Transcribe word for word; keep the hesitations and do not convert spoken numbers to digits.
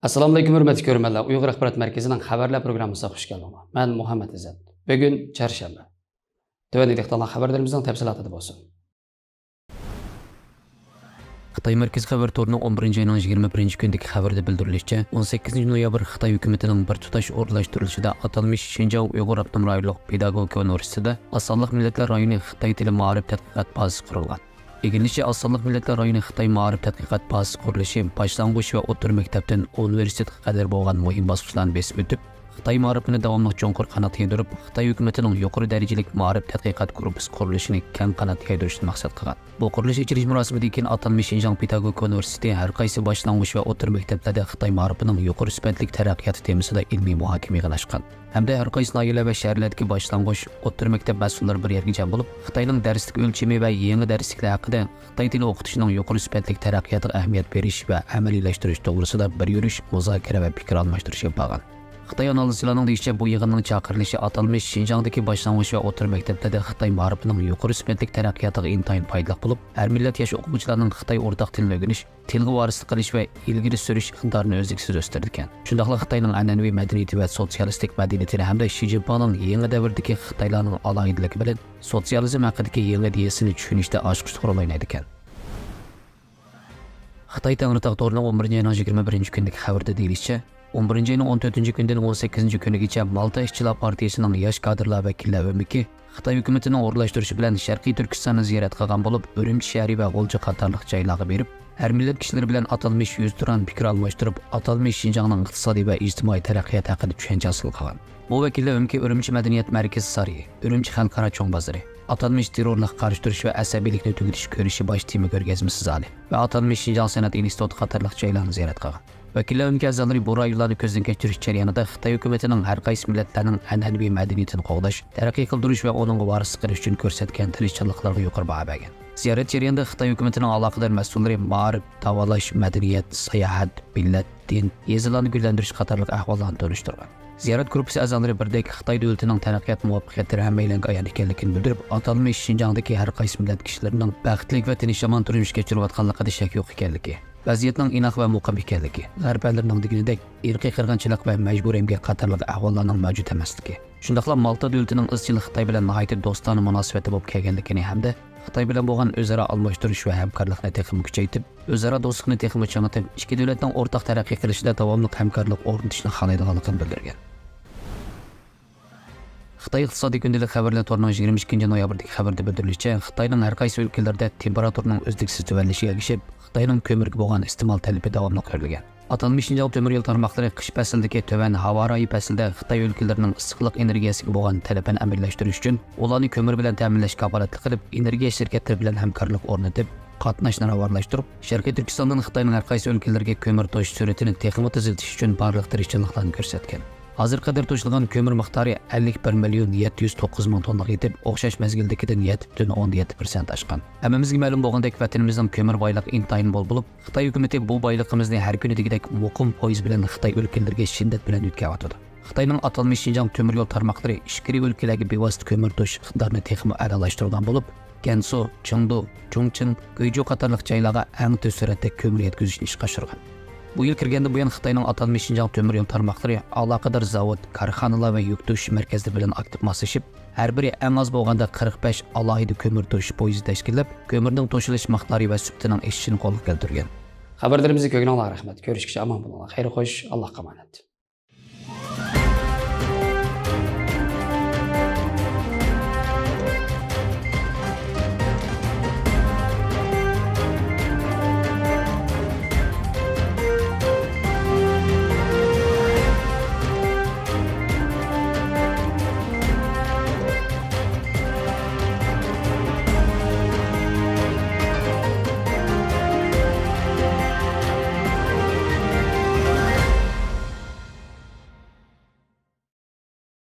ئەسسالامۇئەلەيكۇم، ھۆرمەتلىك كۆرۈرمەنلەر. ئۇيغۇر ئاخبارات مەركىزىنىڭ خەۋەرلەر پروگراممىسىغا خۇش كەلدىڭلار. مەن مۇھەممەت ئىززەت. بۈگۈن چارشەنبە. تۆۋەندىكى دېھقانلار خەۋەرلىرىمىزنىڭ تەپسىلاتىدا بولسۇن. خىتاي مەركىزىي خەۋەر تورىنىڭ ئون بىرىنچى ئاينىڭ يىگىرمە بىرىنچى كۈنىدىكى خەۋىرىدە بىلدۈرۈلۈشىچە، ئون سەككىزىنچى نويابىر خىتاي ھۆكۈمىتىنىڭ بىر تۇتاش ئورۇنلاشتۇرۇلۇشىدا ئاتالمىش شىنجاڭ ئۇيغۇر ئاپتونوم رايونلۇق پېداگوگىكا ئۇنىۋېرسىتېتىدا ئاز سانلىق مىللەتلەر رايونى خىتاي تىلى مائارىپ تەتقىقات بازىسى قۇرۇلغان. ئىگىلىنىشىچە، ئاز سانلىق مىللەتلەر رايونى خىتاي مائارىپ تەتقىقات بازىسى قۇرۇلۇشى باشلانغۇچ ۋە ئوتتۇرا مەكتەپتىن ئۇنىۋېرسىتېتقا قەدەر بولغان مۇھىم باسقۇچلارنى بېسىپ ئۆتۈپ، خىتاي مائارىپىنى داۋاملىق چوڭقۇر قانات يايدۇرۇپ، خىتاي ھۆكۈمىتىنىڭ يۇقىرى دەرىجىلىك مائارىپ تەتقىقات گۇرۇپپىسى قۇرۇلۇشىنى كەڭ قانات يايدۇرۇشنى مەقسەت قىلغان. بۇ قۇرۇلۇش ئېچىلىش مۇراسىمىدىن كېيىن ئاتالمىش شىنجاڭ پېداگوگىكا ئۇنىۋېرسىتېتى ھەر قايسى باشلانغۇچ ۋە ئوتتۇرا مەكتەپلەردە خىتاي مائارىپىنىڭ يۇقىرى سۈپەتلىك تەرەققىياتى تېمىسىدا ئىلمىي مۇھاكىمە يىغىن ئاچقان. ھەمدە ھەر قايسى ناھىيەلەر ۋە شەھەرلەردىكى باشلانغۇچ، ئوتتۇرا مەكتەپ مەسئۇللىرى بىر يەرگە جەم بولۇپ، خىتاينىڭ دەرسلىك ئۆلچىمى ۋە يېڭى دەرسلىكلەر ھەققىدە خىتاي تىلى ئوقۇتۇشنىڭ يۇقىرى سۈپەتلىك تەرەققىياتىغا ئەھمىيەت بېرىش ۋە ئەمەلىيلەشتۈرۈش توغرىسىدا بىر يۈرۈش مۇزاكىرە ۋە پىكىر ئالماشتۇرۇش ئېلىپ بارغان. خىتاي ئانالىزچىلارنىڭ دېيىشىچە، بۇ يىغىننىڭ چاقىرىلىشى ئاتالمىش شىنجاڭدىكى باشلانغۇچ ۋە ئوتتۇرا مەكتەپلەردە خىتاي مائارىپىنىڭ يۇقىرى سۈپەتلىك تەرەققىياتىغا ئىنتايىن پايدىلىق بولۇپ، ھەر مىللەت ياش ئوقۇغۇچىلارنىڭ خىتاي ئورتاق تىلىنى ئۆگىنىش، تىلغا ۋارىسلىق قىلىش ۋە ئىلگىرى سۈرۈش ئىقتىدارىنى ئۈزلۈكسىز ئۆستۈرىدىكەن. شۇنداقلا خىتاينىڭ ئەنئەنىۋى مەدەنىيىتى ۋە سوتسىيالىستىك مەدەنىيىتىنى ھەمدە شى جىنپىڭنىڭ يېڭى دەۋردىكى خىتايلارنىڭ ئالاھىدىلىكى بىلەن سوتسىيالىزم ھەققىدىكى يېڭى ئىدىيەسىنى چۈشىنىشتە ئاچقۇچلۇق رول ئوينايدىكەن. خىتاي تەڭرىتاغ تورىنىڭ ئون بىرىنچى ئاينىڭ يىگىرمە بىرىنچى كۈنىدىكى خەۋىرىدە دېيىلىشىچە، ئون بىرىنچى ئاينىڭ ئون تۆتىنچى كۈنىدىن ئون سەككىزىنچى كۈنىگىچە مالتا ئىشچىلار پارتىيىسىنىڭ ياش كادىرلار ۋەكىللەر ئۆمىكى خىتاي ھۆكۈمىتىنىڭ ئورۇنلاشتۇرۇشى بىلەن شەرقىي تۈركىستاننى زىيارەت قىلغان بولۇپ، ئۈرۈمچى شەھىرى ۋە غۇلجا قاتارلىق جايلارغا بېرىپ، ھەر مىللەت كىشىلىرى بىلەن ئاتالمىش يۈزتۇرا پىكىر ئالماشتۇرۇپ، ئاتالمىش شىنجاڭنىڭ ئىقتىسادىي ۋە ئىجتىمائىي تەرەققىياتى ھەققىدە چۈشەنچە ھاسىل قىلغان. بۇ ۋەكىللەر ئۆمىكى ئۈرۈمچى مەدەنىيەت مەركىزى سارىيى، ئۈرۈمچى خەلقئارا چوڭ بازىرى، ئاتالمىش تېررورلۇق قارشى تۇرۇش ۋە ئەسەبىيلىكنى تۈگىتىش كۈرىشى باش تېما كۆرگەزمىسى زالى ۋە ئاتالمىش شىنجاڭ سەنئەت ئىنستىتۇتى قاتارلىق جايلارنى زىيارەت قىلغان. ۋەكىللەر ئۆمىكى ئەزالىرى بۇ رايونلارنى كۆزدىن كەچۈرۈش جەريانىدا خىتاي ھۆكۈمىتىنىڭ ھەر قايسى مىللەتلەرنىڭ ئەنئەنىۋى مەدەنىيىتىنى قوغداش، تەرەققىي قىلدۇرۇش ۋە ئۇنىڭغا ۋارىسلىق قىلىش ئۈچۈن كۆرسەتكەن تىرىشچانلىقلىرىغا يۇقىرى باھا بەرگەن. زىيارەت جەريانىدا خىتاي ھۆكۈمىتىنىڭ ئالاقىدار مەسئۇللىرى مائارىپ، داۋالاش، مەدەنىيەت، ساياھەت، مىللەت، دىن، يېزىلارنى گۈللەندۈرۈش قاتارلىق ئەھۋاللارنى تونۇشتۇرغان. زىيارەت گۇرۇپپىسى ئەزالىرى بىردەك خىتاي دۆلىتىنىڭ تەرەققىيات مۇۋەپپەقىيەتلىرى ھەممەيلەنگە ئايان ئىكەنلىكىنى بىلدۈرۈپ، ئاتالمىش شىنجاڭدىكى ھەر قايسى مىللەت كىشىلىرىنىڭ بەختلىك ۋە تىنچ-ئامان تۇرمۇش كەچۈرۈۋاتقانلىقىدا شەك يوق ئىكەنلىكى، ۋەزىيەتنىڭ ئىناق ۋە مۇقىم ئىكەنلىكى، غەرب ئەللىرىنىڭ دېگىنىدەك ئىرقىي قىرغىنچىلىق ۋە مەجبۇرىي ئەمگەك قاتارلىق ئەھۋاللارنىڭ مەۋجۇت ئەمەسلىكى، شۇنداقلا مالتا دۆلىتىنىڭ ئىزچىل خىتاي بىلەن ناھايىتى دوستانە مۇناسىۋەتتە بولۇپ كەلگەنلىكىنى ھەمدە خىتاي بىلەن بولغان ئۆزئارا ئالماشتۇرۇش ۋە ھەمكارلىقنى تېخىمۇ كۈچەيتىپ، ئۆزئارا دوستلۇقنى تېخىمۇ چىڭىتىپ، ئىككى دۆلەتنىڭ ئورتاق تەرەققىي قىلىشىدا داۋاملىق ھەمكارلىق ئورنىتىشنى خالايدىغانلىقىنى بىلدۈرگەن. خىتاي ئىقتىسادىي كۈندىلىك خەۋەرلىرى تورىنىڭ يىگىرمە ئىككىنچى نويابىردىكى خەۋىرىدە بىلدۈرۈلۈشىچە، خىتاينىڭ ھەر قايسى ئۆلكىلىرىدە تېمپېراتۇرىنىڭ ئۈزلۈكسىز تۆۋەنلىشىگە ئەگىشىپ، خىتاينىڭ كۆمۈرگە بولغان ئىستېمال تەلىپى داۋاملىق ئۆرلىگەن. ئاتالمىش شىنجاڭ تۆمۈر يول تارماقلىرى قىش پەسلىدىكى تۆۋەن ھاۋا رايى پەسلىدە خىتاي ئۆلكىلىرىنىڭ ئىسسىقلىق ئېنېرگىيەسىگە بولغان تەلىپىنى ئەمەلىيلەشتۈرۈش ئۈچۈن، ئۇلارنى كۆمۈر بىلەن تەمىنلەشكە كاپالەتلىك قىلىپ، ئېنېرگىيە شىركەتلىرى بىلەن ھەمكارلىق ئورنىتىپ، قاتناشنى راۋانلاشتۇرۇپ، شەرقىي تۈركىستاندىن خىتاينىڭ ھەر قايسى ئۆلكىلىرىگە كۆمۈر توشۇش سۈرئىتىنى تېخىمۇ تېزلىتىش ئۈچۈن بارلىق تىرىشچانلىقلارنى كۆرسەتكەن. ھازىرغا قەدەر توشۇلغان كۆمۈر مىقدارى ئەللىك بىر مىليون يەتتە يۈز توققۇز مىڭ توننىغا يېتىپ، ئوخشاش مەزگىلدىكىدىن يەتتە پۈتۈن ئوندىن يەتتە پىرسەنت ئاشقان. ھەممىمىزگە مەلۇم بولغاندەك، ۋەتىنىمىزنىڭ كۆمۈر بايلىقى ئىنتايىن مول بولۇپ، خىتاي ھۆكۈمىتى بۇ بايلىقىمىزنى ھەر كۈنى دېگۈدەك مۇقىم پويىز بىلەن خىتاي ئۆلكىلىرىگە شىددەت بىلەن يۆتكەۋاتىدۇ. خىتاينىڭ ئاتالمىش شىنجاڭ تۆمۈر يول تارماقلىرى ئىچكىرى ئۆلكىلەرگە بىۋاسىتە كۆمۈر توشۇش ئىقتىدارىنى تېخىمۇ ئەلالاشتۇرىدىغان بولۇپ، گەنسۇ، چېڭدۇ، چۇڭچىڭ، گۇيجۇ قاتارلىق جايلارغا ئەڭ تېز سۈرئەتتە كۆمۈر يەتكۈزۈشنى ئىشقا ئاشۇرغان. بۇ يىل كىرگەندىن بۇيان، خىتاينىڭ ئاتالمىش شىنجاڭ تۆمۈر يول تارماقلىرى ئالاقىدار زاۋۇت، كارخانىلار ۋە يۈك توشۇش مەركەزلىرى بىلەن ئاكتىپ ماسلىشىپ، ھەر بىرى ئەڭ ئاز بولغاندا قىرىق بەش ئالاھىدە كۆمۈر توشۇش پويىزى تەشكىللەپ، كۆمۈرنىڭ توشۇلۇش مىقدارى ۋە سۈپىتىنىڭ ئېشىشىنى قولغا كەلتۈرگەن. خەۋەرلىرىمىزنى كۆرگىنىڭلارغا رەھمەت. كۆرۈشكىچە ئامان بولۇڭلار. خەير خوش، ئاللاھقا ئامانەت.